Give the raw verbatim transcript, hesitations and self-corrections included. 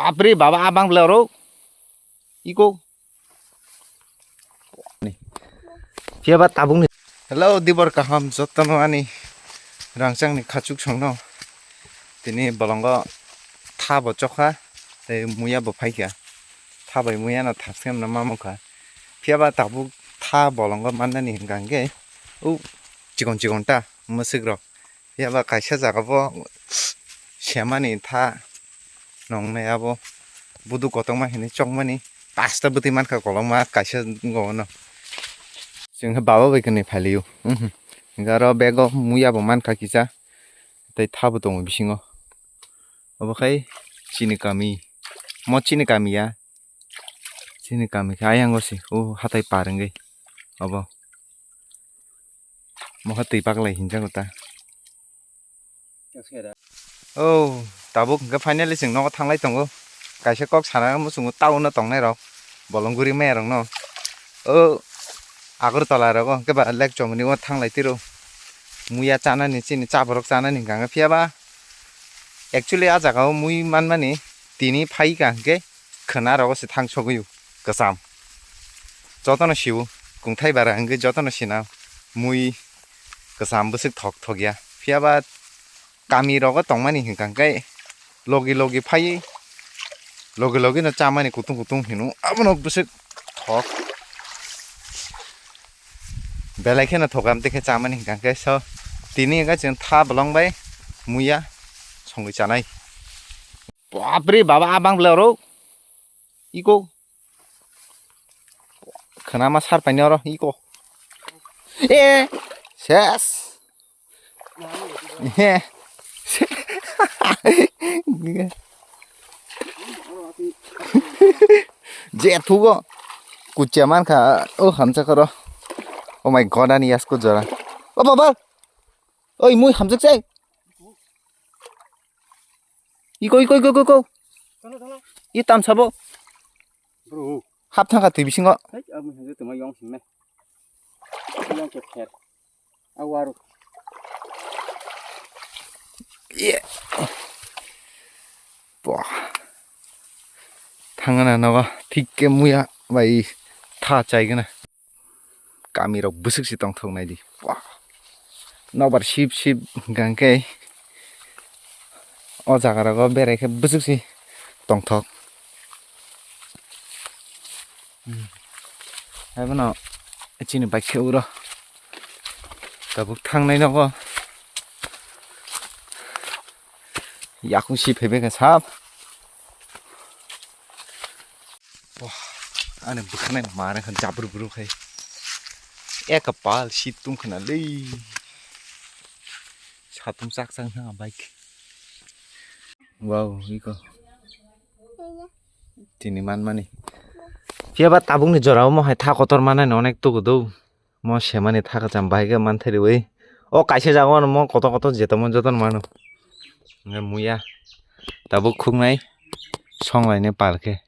Apri baba abang bela oro. Iko. Phiya ba tabuk ni. Hello, dibor kaham jotono ani rangchak ni khachuk songno. Tini bolongo tha bo chokha, tei muya bo phaikha. Tha bai muya no thapsem no mamukha. Phiya ba tabuk tha bolongo mannani hingka hingke u chikon chikon ta mwswk rok. Phiya ba kaisa jaga bo semani tha nongnai abo budu kotorma hinui chokmani pasta bwtwi mankha kolokma kaisa wngkha ono. Chwng khe baba bai kwnwi phailio. Mhm. Hwnkhe aro bego muya bo mankha kisa tei tha bo tongo bisingo. Obo khai chini kami. Mo chini kami ya. Chini kami khe ayang o se o hatai par wngwi obo. Mokhe twi paklai hinjago ta. O tabuk hwnkhe finally chwng nogo thanglai tongo. Kaisa kok sana muchungo town o tongnai rok bolong guri maya rok no. O Agartala rogo hwnkhe ba lake chomoni o thanglai tiro. Muya chanani chini chaborok chanani hwnkha hwnkhe phiya ba actually a jaga o mui manmani tini phaikha hwnkhe khwna rogo se thang sogwi o kwcham. Jotono sio kungthai bara hwnkhe jotono sina mui kwcham bwswk thok thok ya. Phiya ba kami rogo tongmani hwnkha hwnkhe logi logi phaiwi logi logi no chamani kutung kutung hino abono bwswk thok. Belai kheno thok am tei khe chamani hwnkha hwnkhe so tini hwnkhe chwng tha bolong bai muya songwi chanai. Bapre baba abang bela oro iko. Khwnama sar paini oro iko. E ses. E. Je thugo. Kuchia mankha o hamsa koro. Oh my god, ani yasko jora. O baba. Oi mui hamjak sai. Iko iko iko iko. Tolo tolo. I tam sabo. Bro. Hap thangkha twi bisingo. Hai, abo hwnjak tongma yong singnai. Yong khe pher. Awaru. Ye. Boh. Thangna nogo thik khe muya bai tha chaigana. Kami rok bwswk se tongthok nai di. Wah. Nokbar sip sip hwnkha khe o jaga rogo berai khe bwswk se tongthok. Hmm. Haibono chini bike khe uro tabuk thangnai nogo. Yakung si phaibai kha sap. Wah, ani bwkhanai mare khan jabru bru khai. Eka pal si tung khna lei. Satung chak chak na bike. Wow, iko. Tini man mani. Phiya ba tabuk ni jora o mo hai tha kotor manai no onek tugu do. Mo semani tha kwcham bahai khe manthai riwi. O kaisa jaga o mo kotor kotor jeto mo joto no mano. Hwnkhe muya. Tabuk khuknai songlainai pal khe.